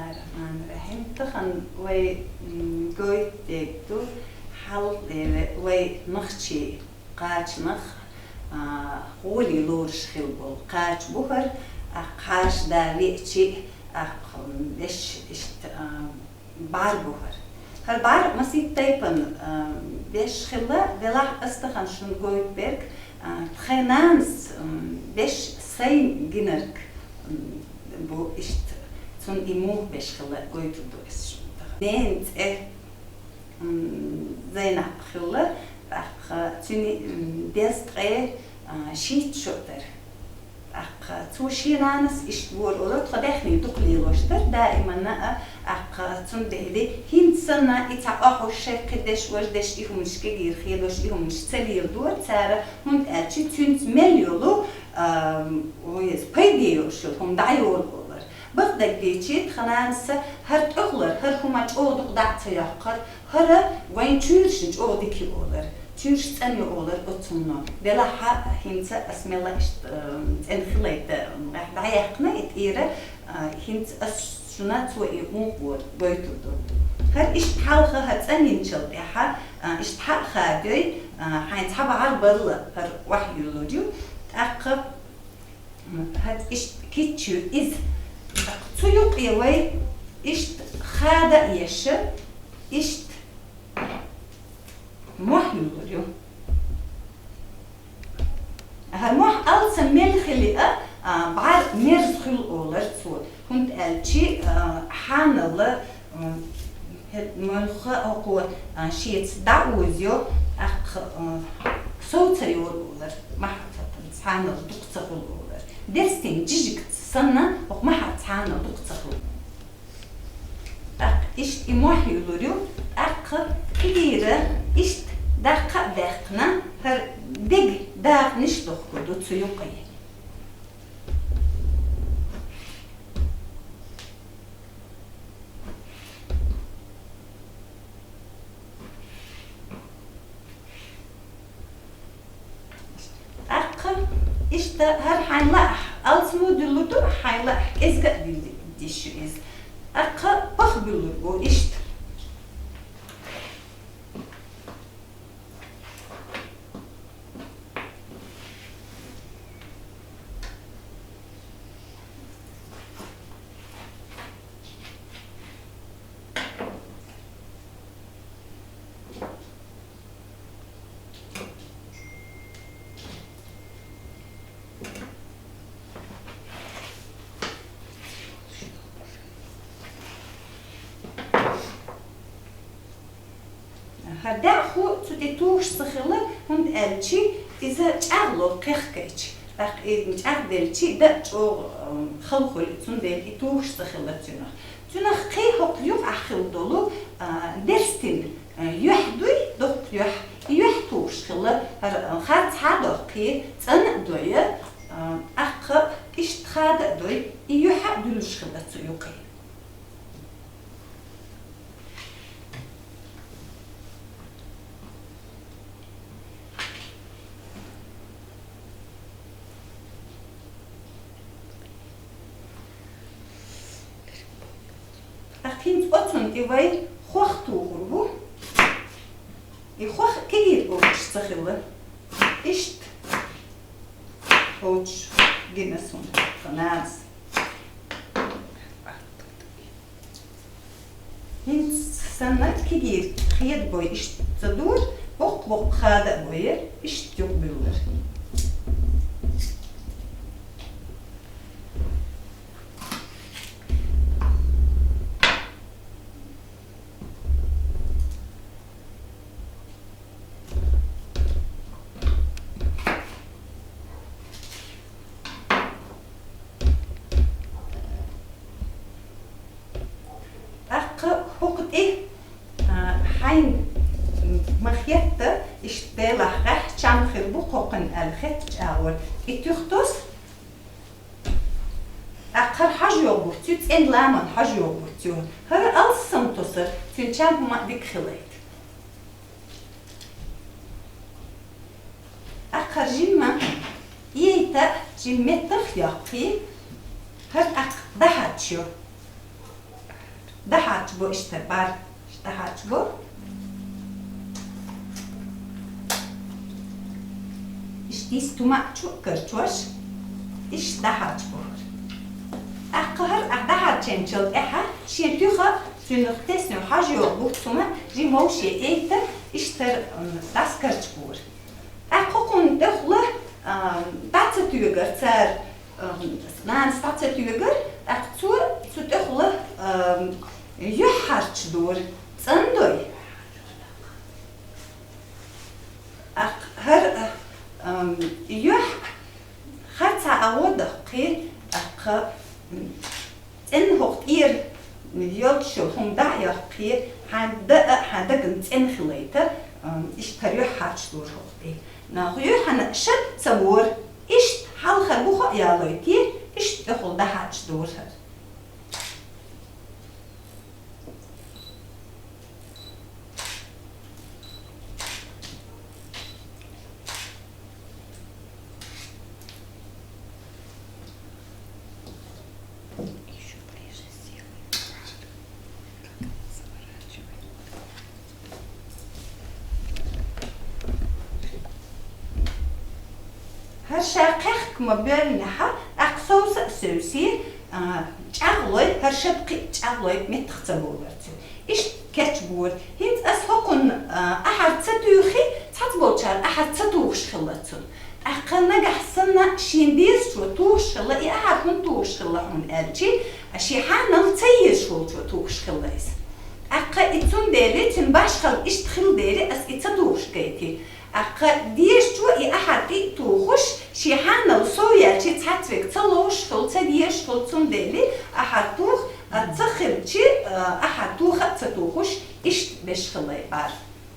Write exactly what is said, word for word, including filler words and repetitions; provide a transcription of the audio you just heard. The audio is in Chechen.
Рахьман-рахьим. Тахан вай, м, гойтаргда хьалха вай нохчий кхачанах, а, гӀоле лоруш хила бола кхача ба хӀара, а, кхача да веачи, а, м, беш иштта, а, бӀарг ба хӀара. ХӀара бӀарг масийтта тайпан, а, беш хила, делахь аз тахан шун гойтаргба, а, тха нанас, м, беш сайна гинарг, м, ба иштта, цун и муха беш хила гойтаргда аз шун тахан. Ненан цӀи, м, Зайнап хила, тӀаккха цуьнан, м, дезткъе, а, шийтта шо дар. ТӀаккха цо шен нанас иштта вора олар, тхо даьхни дукха лелош дар, даиманна а, тӀаккха цундела хӀинца санна и цхьа охьуш шайх кхидеш, важдеш и хӀуманаш кегийра хедош, и хӀуманаш ца леладора цара, хӀунда аьлча цуьнца мел йолу, ам, ой, иза пайде йолуш йолу хӀума дӀайолу олар. Бакъдерг дийцича, тхан нанас хӀара тӀехулара, хӀара хӀума чӀогӀа дукха дӀа а ца йоккхура, хӀара вайн чуьйрашна чӀогӀа дика ю олар, чуьйраш цӀена ю олар оцунна. Делахь хӀинца ас мелла иштта, ам, цӀена хилийта, ам, дӀаяьккхина и тӀера, а, хӀинца ас шуна цо и муха вора гойтур ду. ХӀара иштта хьалха хӀара цӀанйинчул тӀаьхьа, а, иштта хьа а хадой, а, хьайн цхьа бӀарг балла хӀара охьаюьллур ю. ТӀаккха ХӀаъ, иштта кийча ю иза. Цу юкъе вай иштта хада а еш, иштта мохь юллур ю. ХӀара мохь алсам мел хили а, а, бӀарг мерза хуьлу олар цо. ХӀунда аьлча, а, хьанала, а, хӀе-, муьлхха а хӀокхо, а, шеца дӀа а озайо, тӀаккха, а, сов ца йолу олар, мохь цхьанал дукха ца хуьлу олар. Дерстин жижиг санна, хӀокху мохь цхьанал дукха ца хуьлу. ТӀаккха иштта и мохь юллур ю, тӀаккха кегийра иштта даккха а даьккхина, хӀара дега дакъанаш дохкур ду цу юкъе. ТӀаккха иштта хӀара хьайн лаахь, алсамо дуьллур ду, хьайн лаахь кӀезга а дуьллур ду иза. ТӀаккха пах буьллур бу иштта. ХӀара даьӀахо цу тӀе тухуш ца хилла, хӀунда аьлча иза чӀагӀло кхехкайча, тӀаккха и чӀагӀделча, даа чӀогӀа, м, хала хуьлу, цундела и тухуш ца хилла цуьнах. Цуьнах кхин хӀокху юкъахь хилла долу, а, дерстина, а, юьхь дуй, доккха юьхь, и юьхь тухуш хилла, хӀара, а, харц хьа а доккхий, цӀан а дой, а, тӀаккха иштта хада а дой, и юьхь а дуьллуш хилла цу юкъе. ТӀаккха хӀинца оцунна тӀе вай хох тухур бу. И хох кегийра кхочуш ца хилла. Иштта кхочуш гина суна тхан нанас. ХӀинца санна кегийра хеда бой иштта ца дора, боккха-боккха хада а бой, иштта юкъа буьллура. ТӀаккха хӀокху тӀе, а, хьайна ма хетта, иштта делахь гӀеххьа чам хир бу кхокхуьнан аьлла хетта чӀагӀо. И туьха тосу, тӀаккха хӀара хьажа йогӀурца ю, цӀена ламан хьажа йогӀурца ю. ХӀара алссам тосар, цуьнан чам хӀума а дика хилийта. ТӀаккха хӀара жимма ийта, жимма меттах а йоккхий, хӀара тӀаккха дӀахьаьрча ю. ДӀахьарчабу иштта бӀара. Иштта дӀахьарчабу. Иштта дис тума чу карчош. Иштта дӀахьарчабу. ТӀаккха хӀара а дӀахьарчийначул тӀехьа шен туьха цунах тесна хьажа йогӀу бу цума жимма шен эйта иштта, м, дӀасакарчабора. ТӀаккха хӀокхунна тӀехула, ам, дӀа ца тоьгар цар, ам, нанас дӀа ца тоьгар, тӀаккха цо цу тӀехула, ам, юьхь хьарчадора, цӀендой. ТӀаккха хӀара, ам, юьхь хӀара цхьа а гӀо даккхий, тӀаккха, м, цӀена хӀокху тӀера йолчу хӀума дӀа а йоккхий, хьан да а, хьан дагна цӀена хилийта, ам, иштта хӀара юьхь хьарчадора хӀокху тӀе. Нах юьхьана шад ца вора, иштта хьалхара буху а ялойтий, иштта тӀехула дӀахьарчадора хӀара. ХӀара ша кхехка ма боьллинехь, тӀаккха совса а севсий, а, чӀагӀлой, хӀара шад кхин а чӀагӀлой меттах ца бовлар цуьнан. Иштта кечбора. ХӀинца ас хӀокхунна, а, ахьар ца туьйхи, цхьацболчара ахьар ца тухуш хилла цунна. ТӀаккха нагахь санна шен дезачо тухуш хилла, и ахьар хӀунда тухуш хилла хьуна аьлчи, а шен хьанал ца езаш волчо тухуш хилла иза. ТӀаккха и цундела, цуьнан башхалла иштта хилла дела, ас и ца тухуш гайти. ТӀаккха дезачо и ахьар тӀе а тухуш, шен хьанал сов яьлчи цхьацца верг ца ловш хилла, ца дезаш хилла, цундела ахьар туха, а ца хилчи, а, ахьар туха а ца тухуш, иштта беш хилла и бӀара.